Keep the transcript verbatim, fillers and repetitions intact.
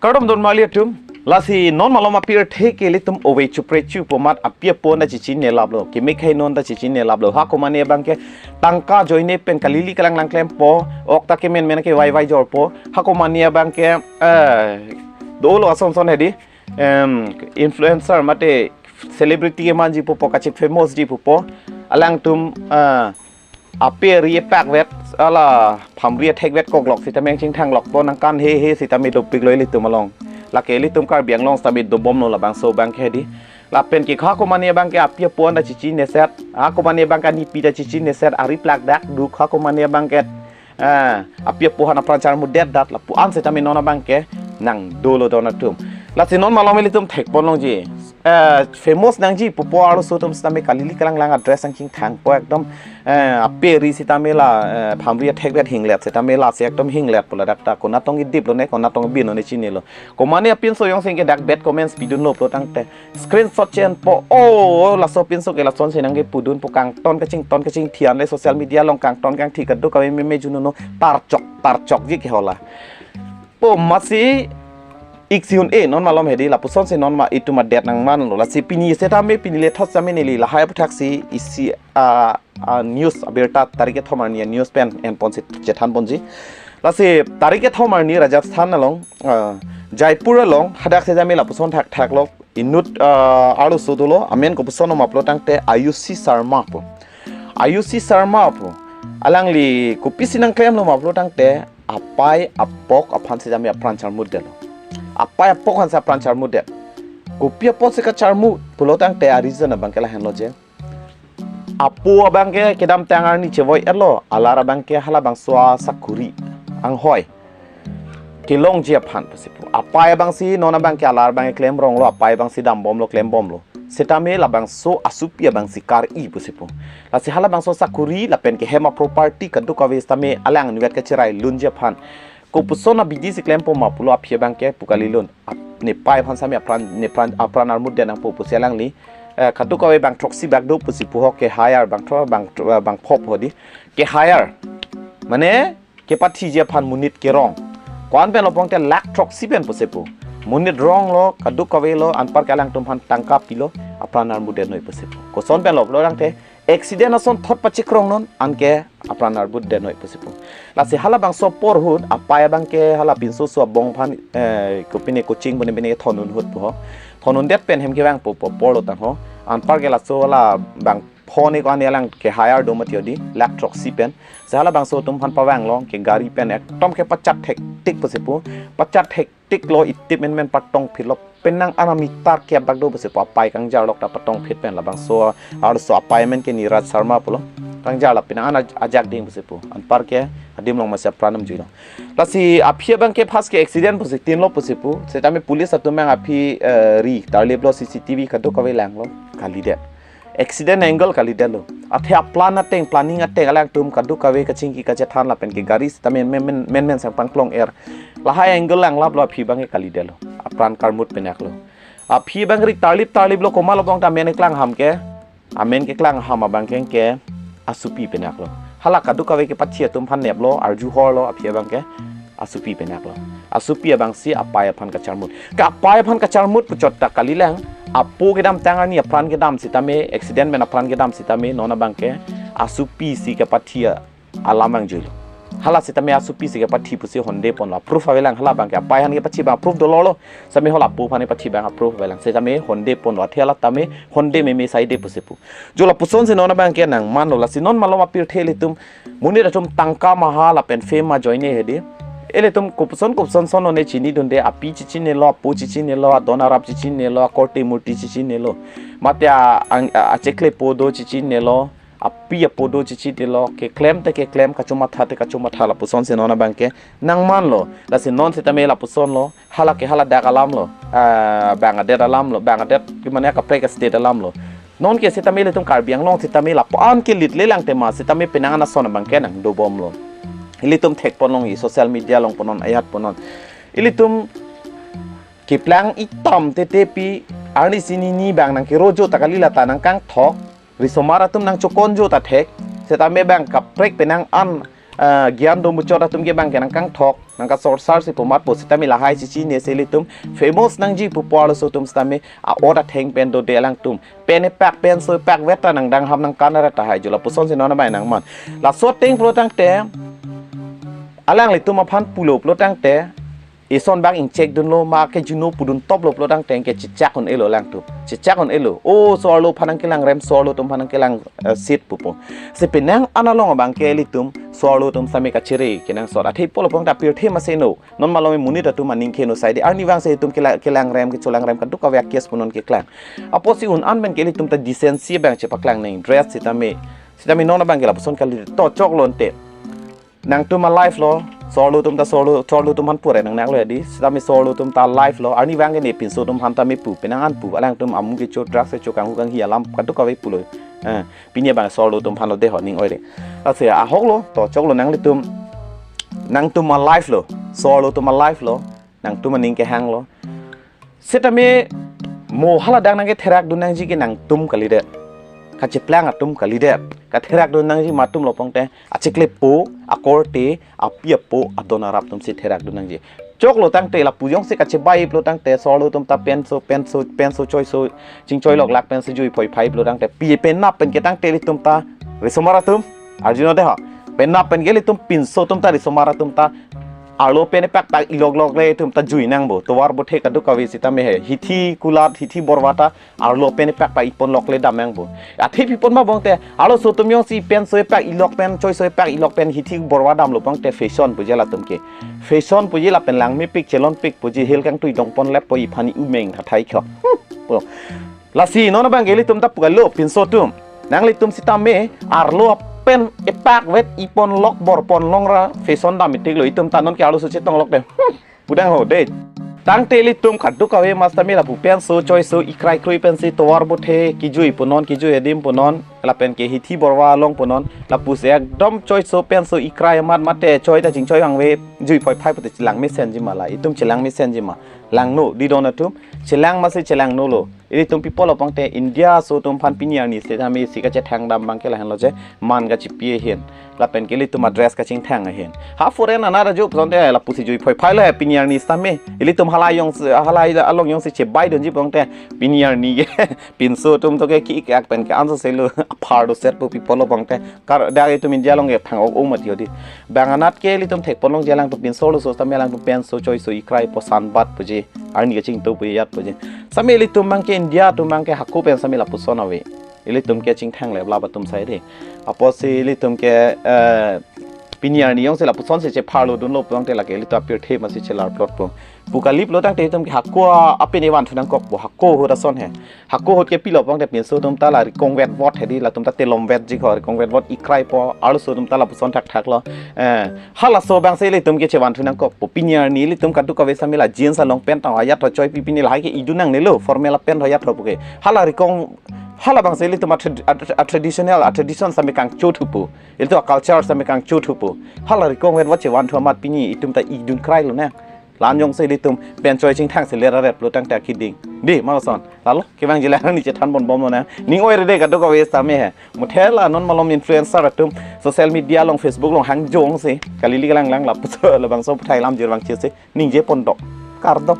Kardom don marli atum. Lasi non malom apirthe ke ilitum ove chupre chupo amat api apo ta chichinine laplo. Keme khei non ta chichinine laplo. Ha komane abangke tangka ajoine pen kalili kalanglang klempo. Ok ta kemen men ke vai vai jorpo. Ha komane abangke, eh, dolo ason son hedi. Em, influencer mate celebrity kemanji pupo, kachik famous ji pupo. Alangtum, eh, ape ri apak vet, hala phamri athek vet koklok sitame chingthang lokpo, nangkan he he sitame dopiklo ilitum along. Lake ilitum Karbi Anglong sitame dobomlo labangso abangke hedi. Lapen ke ha komane abangke api apo ta chichinine set, ha komane abangke anipi ta chichinine set, ari plak dak duk ha komane abangke, eh, api apo aphan apran charmut det dat lapu-an sitame non abangke nang dolo don atum. Lasi non malom ilitum thekpon longji. Eh, famous nangji pupo arloso atum sitame kalili kalanglang adress ang chingthangpo ekdom, eh, ape ri sitame la, eh, phamri athek vet hinglet sitame lasi ekdom hingletpo ladak ta. Konat tong idiplo ne, konat tong binone chinilo. Komane apinso jongsi ke dak bad comments pidunlo pulo tangte screenshot chenpo. Oh, laso apinso ke lasonsi nangkepudunpo, kangton kachington kachingthi an le social media along kangton kangthi kadokave meme jununo tarchok tarchokji ke hala. Po masi ik si un-e non malom hedi lapusonsi non ma itum adet nangmanlo. Lasi pini setame pini le thot sitame neli lahai aputhaksi isi, ah, ah, news abirta tarik kethom arni news pen enponsi chethanponji. Lasi tarik kethom arni Rajasthan along, ah, Jaipur along hadak sitame lapuson thakthaklo inut, ah, arloso dolo, amen kopuson ma pulo tangte Ayushi Sharma pu. Ayushi Sharma pu. Alangli kopisi nangklemlo ma pulo tangte apei apok aphan sitame apran charmut detlo. Apei apok aphansi apran charmut det. Kopi apotsi kacharmut pulo tangte a-reason abangke lahenlo je. Apo abangke kedamtang arni chevoi-etlo, alar abangke halabangso asakuri anghoi kelongji aphan pusi pu. Apei abangsi non abangke alar abangke klemronglo, apei abangsi dambomlo, klembomlo. Sitame labangso asopi abangsi kar-i pusi pu. Lasi halabangso asakuri lapen ke hem aproperty kadokave sitame alang nivet kacherai lunji aphan kopuson abidi si klempo ma pulo aphi abangke pu kalilun. Ap-, nepei aphan sitame apran, nepran, apran armut det nangpo pusi alangli, eh, kadokave bang throksi bak do pusi pu ho, ke hire bang thro-, bang thro-, eh, bang phop hedi. Ke hire. Mane kepathiji aphan monit kerong. Ko-an pen lo pulote lakh throksi pen pusi pu. Monit ronglo, kadokavelo, anparke alangtum aphan tangka pilo, apran armut detnoi pusi pu. Koson pen lo pulo tangte accident asonthot pachikrong non, anke apran armut detnoi pusi pu. Lasi halabangso apor ahut, apei abangke hala pinso so abong aphan, eh, kopine coaching pune pine thondun ahut pu ho. Thondun det pen hem kevangpo pu apor lo tang ho. Anparke laso hala bang phone ko-an alang ke hire do mati hedi, lakh throksi pen. Si halabangso atum aphan pavanglo, ke gari pen ekdom kepachat thektik pusi pu. Pachat thek tiklo, itip menmen patongphitlo, penang an ameter kep bak do pusi pu, apei kangjarlok ta patongphit pen labangso arloso apei amen ke Niraj Sharma pulo. Kangjar la penang an aj-, ajak ding pusi pu. Anparke adim along masi apran namjuilo. Lasi aphi abangke first ke accident pusi tinlo pusi pu. Sitame police atum abang aphi, eh, ri tarliplo, C C T V kadokave langlo, kalidet. Accident angle kalidetlo. Athe aplan ateng, planning ateng alangtum kadokave kachingki kachethan lapen ke gari sitame men, men, men, men sang pangklong-er. Lahai angle langlaplo aphi abangke kalidetlo. Apran karmut penaklo. Aphi abang ri tarlip tarliplo, komatlo pulote amen keklang aham ke. Amen keklang aham abangke ke asopi penaklo. Hala kadokave kepathi atum aphan neplo, arju horlo aphi abangke asopi penaklo. Asopi abangsi apei aphan kacharmut. Ke apei aphan kacharmut puchot ta kalilang. Apo kedamtang arni apran kedam sitame, accident pen apran kedam sitame, non abangke asopi si kepathi alam vangjuilo. Hala sitame asopi si kepathi pusi honde ponlo. Proof avelang, hala abangke apei aphan kepathi abang proof dololo. Sitame hala apo aphan kepathi abang proof avelang. Sitame honde ponlo. Athe hala tame honde meme saide pusi pu. Jo lapusonsi non abangke nangmanlo. Lasi non malom apirthe ilitum monit atum tangka maha lapen fame ajoine hedi. Ilitum kopuson kopuson son one chinidunde, api chichinilo, apo chichinilo, adon arap chichinilo, akorte murti chichinilo. Mate a, ang, a, achekle apo do chichinilo, api apo do chichinilo, keklem te keklem, kachomatha te kachomatha lapusonsi non abangke nangmanlo. Lasi non sitame lapusonlo. Hala ke hala dak alamlo, ah, bang adet alamlo, bang adet ke mane kaprek state alamlo. Non ke sitame ilitum Karbi Anglong sitame lapu-an ke lit lelang tema sitame penang an ason abangke nangdobomlo. Ilitum thekpon longji, social media along punon, ayat punon. Ilitum keplang itam tete pi arnisi nini bang nangkerojo ta kali, lata nangkangthok. Risomar atum nangchokonjo ta thek. Sitame bang kaprek penang an, ah, gyan do muchot atum ke abangke nangkangthok. nangkasorsar si pu amat pu sitame lahai si chinine si ilitum famous nangji pu pu arloso atum sitame a-ot atheng pen dode alangtum. Pen epak pen so epak vet ta nangdang ham nangkan aret tahai jo, lapusonsi non abang nangman. Laso ateng pulo tangte, alanglitum aphan pulo pulo tangte, ison bak ingchek dunlo ma ke juno pudun toplo pulo tangte ke chechak un-elo alangtum. Chechak un-elo. O, so-arlo aphan nangkelangrem, so-arlo atum aphan nangkelang, eh, sit pupo. Si penang an along abang ke ilitum so-arlo atum sitame kachere kenangsot. Athe pulo pulo tangte pirthe masi no. Non malom monit atum aning keno sai de. Arnivang si itum kela-, kelangrem, kecholangrem kadokave a-case pu non keklang. Apotsi un-an pen ke ilitum ta decency abang chepaklang nang, dress sitame. Sitame non abang ke lapuson kali to choklo ante. Nangtum a-life lo, so-arlo atum ta so-arlo, so-arlo atum aphan pure nang naklo di. Sitame so-arlo atum ta life lo, arnivang ke ne pinso atum aphan tame pu, penang an pu, alangtum amu kecho, drugs kecho, kanghu kanghi alam kadokave pulo. Eh, pini abang so-arlo atum aphan lo de ho ning oire. Lasi ahok lo, to choklo nanglitum, nangtum a-life lo, so-arlo atum a-life lo, nangtum aning kehang lo. Sitame mo hala dak nangketherak dun nangji ke nangtum kalidet. Kacheplang atum kalidet. Katherak dun nangji ma atum lo pongte, achiklepo, akorte, api apo, adon arap atum si therak dun nangji. Choklo tangte lapu jongsi kachebai pulo tangte so-arlo atum ta penso, penso, penso choiso, chingchoi loklak pensi jui phoi phai pulo tangte. Pi penap pen ke tangte ilitum ta risomar atum. Arjuno de ho. Penap pen ke ilitum pinso atum ta risomar atum ta arlo pen epak pak ilok lokle atum ta jui nangpo. Tovar bothe kadokave sitame he. Hithi kulat, hithi borwa ta arlo pen epak pak ipon lokle dam nangpo. Athe pi pon ma pongte, arloso atum jongsi penso epak ilok pen, choiso epak ilok pen hithi borwa damlo pongte fashion puji latum ke. Fashion puji lapen langmepik chelonpik puji hel kangtui dongpon leppo iphan i umeng thathai kho. Hmm, pu. Lasi non abang ke ilitum ta pu kali pinso atum. Nanglitum sitame arlo pen epak vet ipon lok borpon longra fashion dam itik lo, itum ta non ke arloso chetong lok de. Hmm. Pudang ho de. Tangte ilitum kadokave ma sitame lapu penso choiso ikrai kroi pensi tovar bothe kijui pu non, kijui adim pu non, lapen ke hithi borwa along pu non, lapusi ekdom choiso penso ikrai amat mate choi ta chingchoi vangve jui phoi phai pute chelang mesenji ma la, itum chelang mesenji ma. Langno di don atum, chelang masi chelangnolo. Ilitum pi pulo pongte India aso atum aphan pini arni sitame isi kachethang dam abang ke lahenlo je, man kachipi ahin. Lapen ke ilitum a-dress kachingthang ahin. Ha foreign anat ajo pongte lapusi jui phoi phai lo he pini arni sitame. Ilitum halai jongsi, halai along jongsi chebai dunji pongte pini arni ke pinso atum to ke ki-ik ak pen ke anso selo apar do set pu pi pulo pongte. Kar dak itum India along ke thang ok o mati ho di. Bang anat ke ilitum thekpon longji alangtum pinso lo so sitame alangtum penso choiso ikrai po sanbat puji. Arni kachingto puji yat puji. Sitame ilitum abang ke India atum abang ke hako pen sitame lapuson ave. Ilitum ke chingthang le lap atum sai de. Apotsi ilitum ke, eh, pini arni jongsi lapusonsi chepharlo dunlo pongte lake ilitum apirthe masi chelar plot po. Pu kali pulo tangte itum ke hako a-, apini vanthu nangkokpo, hako ahut ason he. Hako ahut ke pilo pongte pinso atum ta la rikong vet vot he di, latum ta telom vetji ko, rikong vet vot ikrai po, arloso atum ta lapuson thakthak lo. Eh, halaso abang si ilitum ke chevanthu nangkokpo. Pini arni ilitum kadokave sitame la jeans along pant ta ajat ho choi pi pini lahai ke idun nangnelo, formal pant ho ajat ho puke. Hala rikong, hala abang si ilitum a-trad-, a-, a-traditional, a-tradition sitame kangchothupo. Ilitum a-culture sitame kangchothupo. Hala rikong vet vot chevanthu amat pini itum ta idun krai lo na. La-an jongsi ilitum pant choi chingthang si lera rep lo tangte akiding. Di, ma koson. Lalo, kevangji la ni chethan ponbomlo na. Ning oire de kadokave sitame he. Muthe la non malom influencer atum social media along Facebook along hang jongsi. Kali li kalang lang lapuso labangso puthai lam jir vangchesi. Ningje pondok. Kardom.